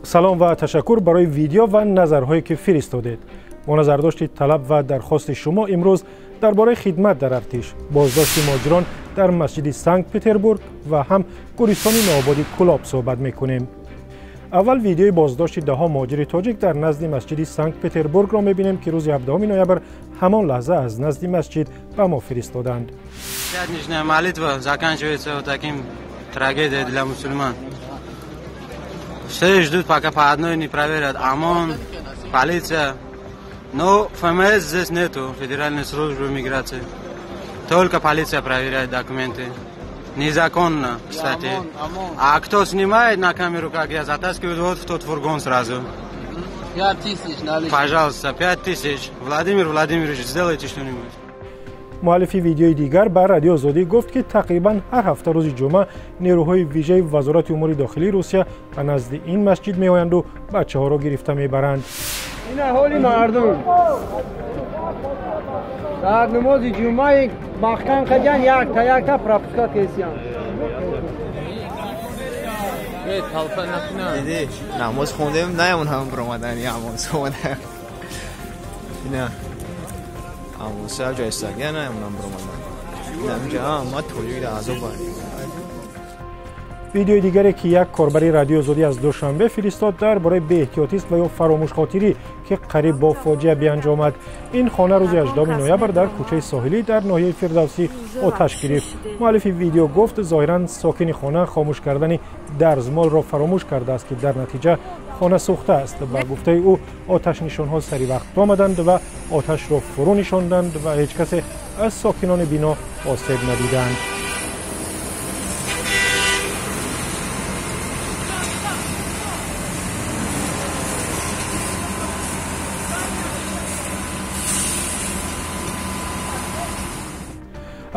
Салом ва ташаккур барои видео ва назарҳое ки фиристодед. Бо назардошти талаб ва дархости шумо имрӯз дар бораи хидмат дар артиш, боздошти муҳоҷирон дар масҷиди Санкт-Петербург ва ҳам гӯристони ноободи Кӯлоб суҳбат мекунем. Аввал видеои боздошти даҳҳо муҳоҷири тоҷик дар назди масҷиди Санкт-Петербургро мебинем, ки рӯзи 17 ноябр ҳамон лаҳза аз назди масҷид ба мо фиристоданд. Пятничная молитва заканчивается вот таким трагедией для мусульман. Все ждут, пока по одной не проверят. ОМОН, полиция. Но ФМС здесь нету, Федеральной службы миграции. Только полиция проверяет документы. Незаконно, кстати. А кто снимает на камеру, как я, затаскивают вот в тот фургон сразу. 5000 наличных. Пожалуйста, 5000. Владимир Владимирович, сделайте что-нибудь. Муаллифи видеои дигар ба Радиои Озодӣ гуфт, ки тақрибан ҳар ҳафта рӯзи ҷумъа нерӯҳои вижаи Вазорати умури дохилии Русия ба назди ин масҷид меоянду бачаҳоро гирифта мебаранд. Ин аҳоли мардум дар намози ҷумъаи маҳкам кардян, якта якта пропуска кесиян. Диди, намоз хондем, наямон ҳам биромадан, намоз омада. Ина амоса ҷойстагия наямон ҳам биромадан. Инамҷа ма тоҷик дар азоб. Видеои дигаре, ки як корбари Радиои Озодӣ аз Душанбе фиристод, дар бораи беэҳтиётист ва ё фаромӯшхотирӣ, ки қариб бо фоҷиа бианҷомад. Ин хона рӯзи 18 ноябр дар кӯчаи соҳилӣ дар ноҳияи Фирдавсӣ оташ гирифт. Муаллифи видео гуфт, зоҳиран сокини хона хомӯш кардани дарзмолро фаромӯш кардааст, ки дар натиҷа хона сӯхтааст. Ба гуфтаи ӯ, оташнишонҳо сари вақт омаданд ва оташро фурӯ нишонданд ва ҳеҷ касе аз сокинони бино осеб надиданд.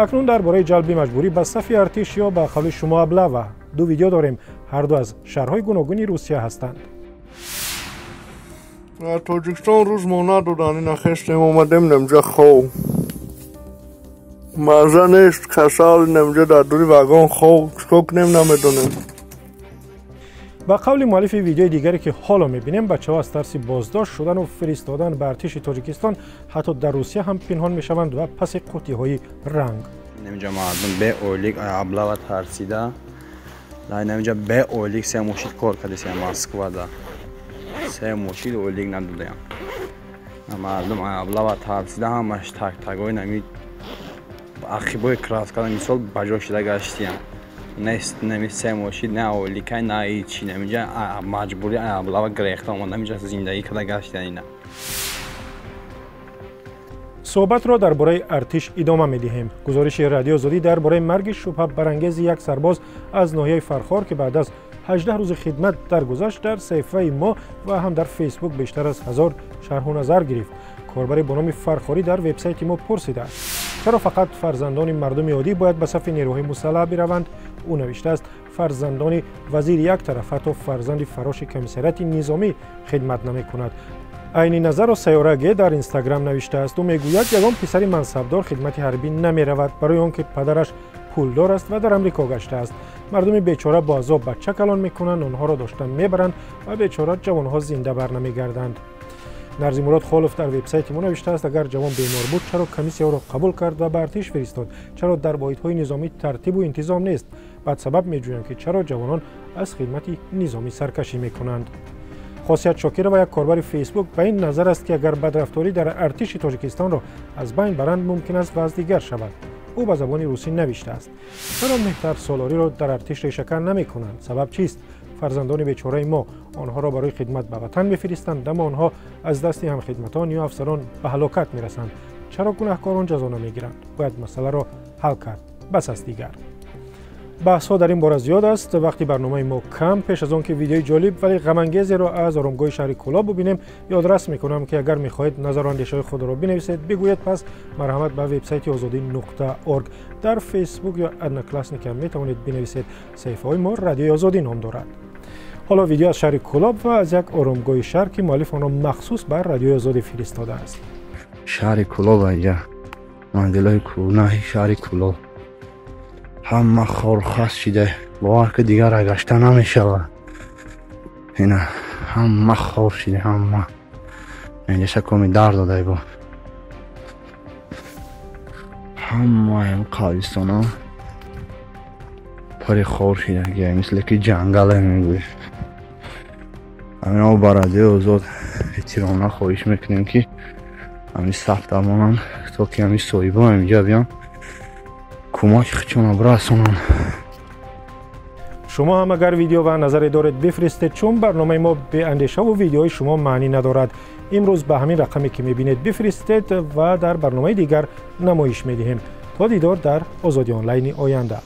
Акнун дар бораи ҷалби маҷбурӣ ба сафи артиш ё ба қавли шумо облава ду видео дорем. Ҳар ду аз шаҳрҳои гуногуни Русия ҳастанд. Дар Тоҷикистон рӯз мо надоданд, ина хестем омадем немҷа хов. Маза нест, касал немҷа дар дури вагон хов, чикор кунем намедонем. Ба қавли муаллифи видеои дигаре, ки ҳоло мебинем, бачаҳо аз тарси боздошт шудану фиристодан ба артиши Тоҷикистон ҳатто дар Русия ҳам пинҳон мешаванд ва паси қуттиҳои ранг. Инҷа мардум бе ойлик облава тарсида, дар инҷа бе ойлик се мошин кор кардеся Москвада. Се мошин ойлик надодаям. Мардум облава тарсида ҳамаш таг-тагои нами ақибои краскада мисол ба ҷо шида гаштиям. Нест нами се мошин, на ойликай, на ҳичи. Наминҷа маҷбурӣ облава гирехта омада, наминҷа зиндагӣ карда гаштиян ина. Суҳбатро дар бораи артиш идома медиҳем. Гузориши Радиои Озодӣ дар бораи марги шубҳабарангези як сарбоз аз ноҳияи Фархор, ки баъд аз 18 рӯзи хидмат даргузашт, дар саҳифаи мо ва ҳам дар Фейсбук бештар аз 1000 шарҳу назар гирифт. Корбаре бо номи Фархорӣ дар вебсайти мо пурсидааст, чаро фақат фарзандони мардуми оддӣ бояд ба сафи нерӯҳои мусаллаҳ бираванд? Ӯ навиштааст, фарзандони вазири як тараф, ҳатто фарзанди фароши комиссариати низомӣ хидмат намекунад. Айни назарро Сайёра Г дар Инстаграм навиштааст. Ӯ мегӯяд, ягон писари мансабдор хидмати ҳарбӣ намеравад, барои он ки падараш пулдор аст ва дар Амрико гаштааст. Мардуми бечора бо азоб бача калон мекунанд, онҳоро дошта мебаранд ва бечора ҷавонҳо зинда барнамегарданд. Нарзимурод Холов дар вебсайти мо навиштааст, агар ҷавон бемор буд, чаро комиссия ӯро қабул кард ва ба артиш фиристод? Чаро дар воҳидҳои низомӣ тартибу интизом нест? Баъд сабаб меҷӯянд, ки чаро ҷавонон аз хидмати низомӣ саркашӣ мекунанд. Хосият Шокирова, як корбари Фейсбук, ба ин назар аст, ки агар бадрафторӣ дар артиши Тоҷикистонро аз байн баранд, мумкин аст вазъ дигар шавад. Ӯ ба забони русӣ навиштааст, чаро меҳтарсолориро дар артиш решакан намекунанд? Сабаб чист? Фарзандони бечораи мо онҳоро барои хидмат ба ватан мефиристанд, аммо онҳо аз дасти ҳамхидматон ё афсарон ба ҳалокат мерасанд. Чаро гунаҳкорон ҷазо намегиранд? Бояд масъаларо ҳал кард. Бас аст дигар. Баҳсҳо дар ин бора зиёд аст, вақти барномаи мо кам. Пеш аз он ки видеои ҷолиб, вале ғамангезеро аз оромгоҳи шаҳри Кӯлоб бубинем, ёдрас мекунам, ки агар мехоҳед назару андешаҳои худро бинависед, бигӯед, пас марҳамат ба вебсайти Озодӣ нуқта орг. Дар Фейсбук ё Одноклассники ҳам метавонед бинависед. Саҳифаҳои мо Радиои Озодӣ ном дорад. Ҳоло видео аз шаҳри Кӯлоб ва аз як оромгоҳи шаҳр, ки муаллиф онро махсус ба Радиои Озодӣ фиристодааст. Шаҳри Кӯлоб, инҷа манзилҳои кӯҳнаи шаҳри Кӯлоб ҳама хорхас шида, бовар ки дигар гашта намешавад. Ина Ҳама хор шида, ҳама. Инҷаша коми дар додай бо. Ҳамаям қабристона пари хор шида, мисле ки ҷангале мегӯй. Ҳамин ба Радиои Озод эҳтиромона хоҳиш мекунем, ки ҳамин саф дамонанд, то ки ҳамин соҳибо инҷа биён, кӯмаки худшона бирасонанд. Шумо ҳам агар видео ва назаре доред, бифиристед, чун барномаи мо беандешаву видеои шумо маънӣ надорад. Имрӯз ба ҳамин рақаме, ки мебинед, бифиристед ва дар барномаи дигар намоиш медиҳем. То дидор дар Озодӣ Онлайни оянда.